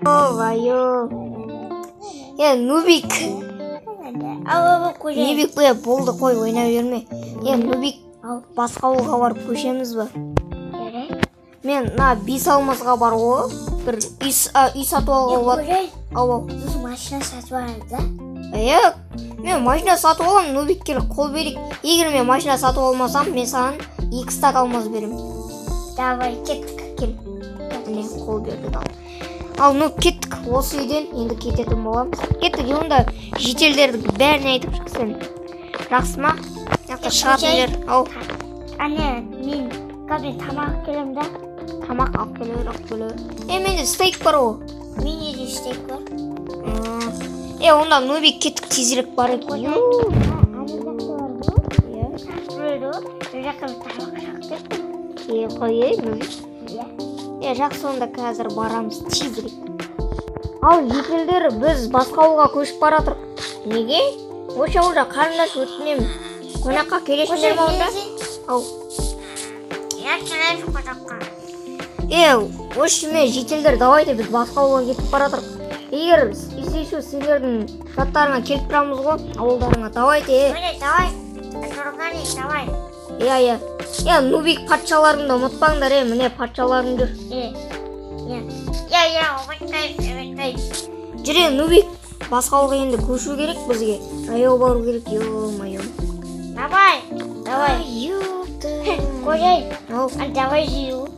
Ё-моё. Е, Нубик. Ал, қожайын. Нубик, е, болды, қой, ойнай берме. Е, Нубик, басқа ауылға барып көшеміз ба? Жарайды. Мен мына бес алмазға бар ғой, бір үй, үй сатып алуға болады. Қожайын, Ау, ау. сосын машина сатып аламыз да. Е, мен машина сатып аламын, Нубик, кел, қол берейік. Егер мен машина сатып алмасам, мен саған 2 стак алмаз беремін. Давай, кеттік. Кел. Міне, қол бердік, ал. Ал, ну, кеттік, осы үйден енді кететін боламыз. Кеттік, онда жителдердің бәріне айтып шық сен. Жақсы ма? Мына жақта шығатын жер. Ау, Ане, мен қазір тамақ келемін да. Тамақ алып келе бер, алып келе бер. Е, менде стейк бар ғой. Менде де стейк бар. Е, онда, Нубик, кеттік, тезірек барайық. Ана Ю. жақта бар ғой. Иә. Біреу ол жаққа бір тамақ жағып кеттім. Е, қой, ей, Нубик. Иә. Е, жақсы, онда қазір барамыз тезірек. Ал, жителдер, біз басқа ауылға көшіп бара жатырмық. Неге? Осы ауылда қарындас, өтінемін. Қонаққа келесіңдер ма онда? Ау. Я келемін қонаққа. Е, осы мен, жителдер, давайте, біз басқа ауылға кетіп бара жатырмық. Егер если еще сендердің жаттарыңа келіп тұрамыз ғой, ауылдарыңа. Давайте, е. Міне, давай. Нұрғали, давай. Иә, иә. Е, Нубик, патшаларыңды ұмытпаңдар, е, міне патшаларың жүр. Е, иә. Иә, иә, ұмытпаймын, ұмытпаймын. Жүре, Нубик, басқа ауылға енді көшу керек бізге. Жаяу бару керек, ё-моё. Давай, давай. Ёпта. Қожайын, Ау, а давай жеу.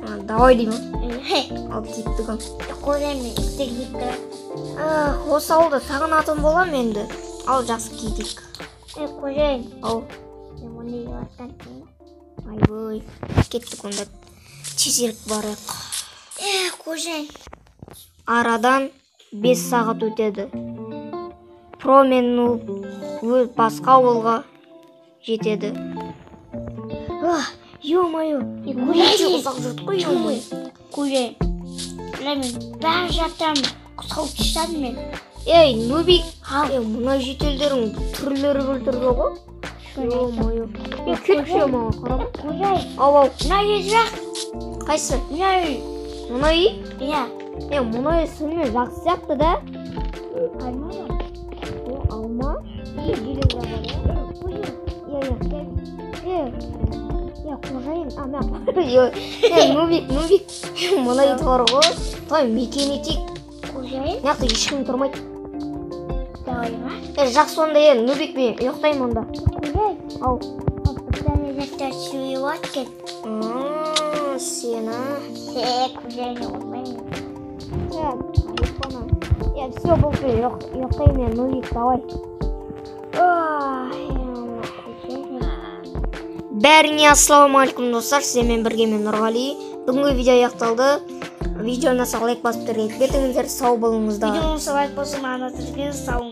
а, давай деймін. Ал, кеттік, ал. Қожайын, мен стейк жеп келемін. Ах, осы ауылды сағынатын боламын енді. Ал, жақсы, кетейік. Е, қожайын, Ау, мен мұны жеп жатқан. Айбай. Кеттік онда. Тезірек барайық. Е, қожайын. Арадан 5 сағат өтеді. Про мен Нуб өз басқа ауылға жетеді. Ах, ё-моё, өте ұзақ жүрдік қой, ё-моё. Қожайын. Мына мен бәрі жақтан құтқарып тастадым мен. Ей, Нубик, Ау. е, мына жителдердің түрлері біртүрлі ғой. Ё-моё. Е, кетші, маған қарама. Қожайын, Ау, ау, мына үй жақ. Қайсы? Мына үй. Мына үй? Иә. Е, мына үй шынымен жақсы сияқты да. Алма бар. О, алма. И железо бар, иә? Иә, иә. Е, е, қожайын, а, мә, е, е, Нубик, Нубик, мына ит бар ғой. Давай мекен етейік. Қожайын, Мына жақта ешкім тұрмайды. Давай ма? Е, жақсы онда, е, Нубик, мен ұйықтаймын онда. Қожайын, Ау. ана жақта сүйіп екен. Сені. Е, қожайын, ұмытпаймын. Так, айфона. Е, все, болды, мен ұйықтаймын, мен, Нубик, давай. Ой, қожайын. Бәріңе ассалаумағалейкум, достар, сіздермен бірге мен, Нұрғали. Бүгінгі видео аяқталды. Видео ұнаса, лайк басып, тіркеліп кетіңіздер. Сау болыңыздар. Видеоны лайк басып, ана тіркеліңіз, сау.